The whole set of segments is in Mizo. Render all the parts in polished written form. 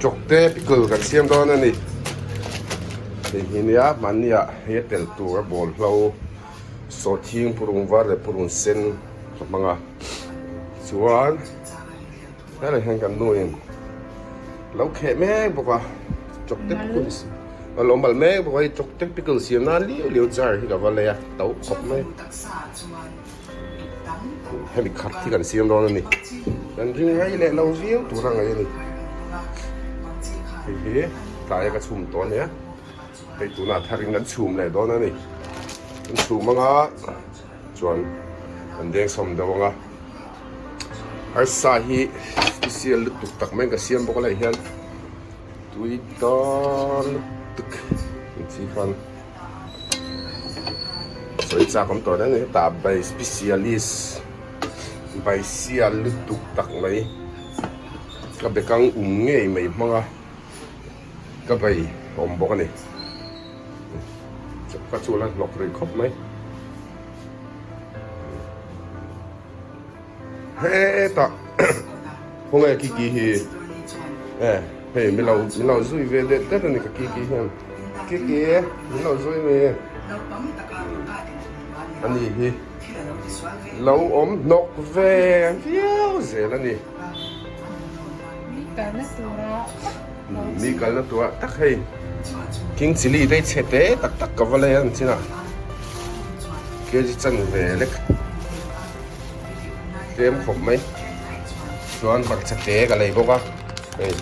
Chawkte pickle kan siam dawn a ni. Hei hi nia mahnia hei a tel tur a bawl hlo sawhthing purun var leh purun sen ka hmang a chuan helai hian kan nu in lo kheh mek bawk a chawkte pickle a lo mal mek bawk a hei chawkte pickle siam nan liau liau jar hi ka va lei a to khawp mai. Hemi khat hi kan siam dawn a ni. Kan ring rei leh lo viau tur a ngaih a ni. Hei hi tlaia ka chhum tawh a nia. Hei tunah tharin kan chhum leh dawn a ni. Kan chhum anga chuan kan dengsawm deuh anga arsa hi special lutuk tak mai ka siam bawk a leh hian tui dawn lutuk ang chi khan. Sawi chak awm tawh reng a ni hetah bai specialist bai sial lutuk tak mai ka bekang um ngei mai hmang a ka bai awm bawk a ni ka chu la hlawk rih khawp mai. Hetah khawnge Kiki hi e hei min lo min lo zui ve det det a ni ka Kiki hian Kiki min lo zui mi a ni hi lo awm hnawk ve viau zel a ni mi kalna turah tak hei king chilli te hi chhe te tak tak ka va lei a an chinah kg chanve lek. Tlem khawp mai chuan hmarcha te ka lei bawk a hei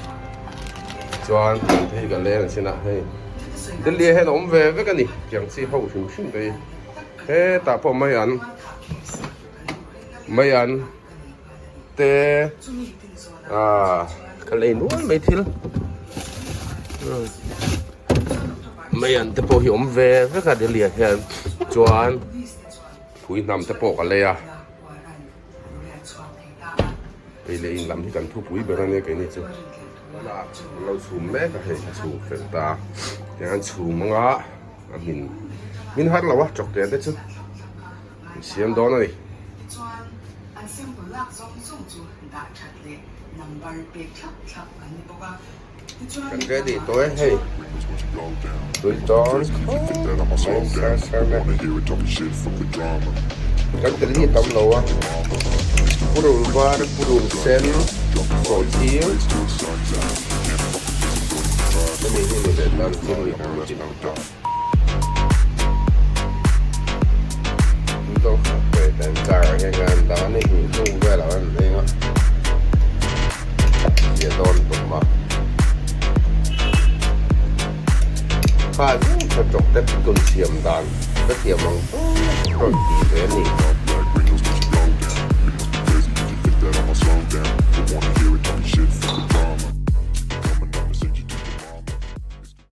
chuan hei ka leng ang chinah hei Delhi ah hian a awm ve vek a ni tiang chi ho hrim hrim te hi hetah pawh mai an mai an te ah ka lei nual mai thil mai an te pawh hi awm ve vek a Delhi ah hian chuan. Phui hnam te pawh ka lei a, ei leh in lam hi kan thupui ber a nia keini chu tunah an lo chhum mek a hei a chhum fel ta tiang an chhum anga a hmin hmin har lo a chawkte te chu an siam dawn a ni. Kan ready tawh e hei tui dawn khawp mai sar sar mai kan tel hi a tam lo a purun var purun sen sawhching hemi hi ni leh tan chilli ang chi car ah hian kan dah a ni hnih hnu velah kan leng a ziah dawn tum a kha chu tha tawk te pickle siam dan ka thiam ang tawk rawn tih ve a ni.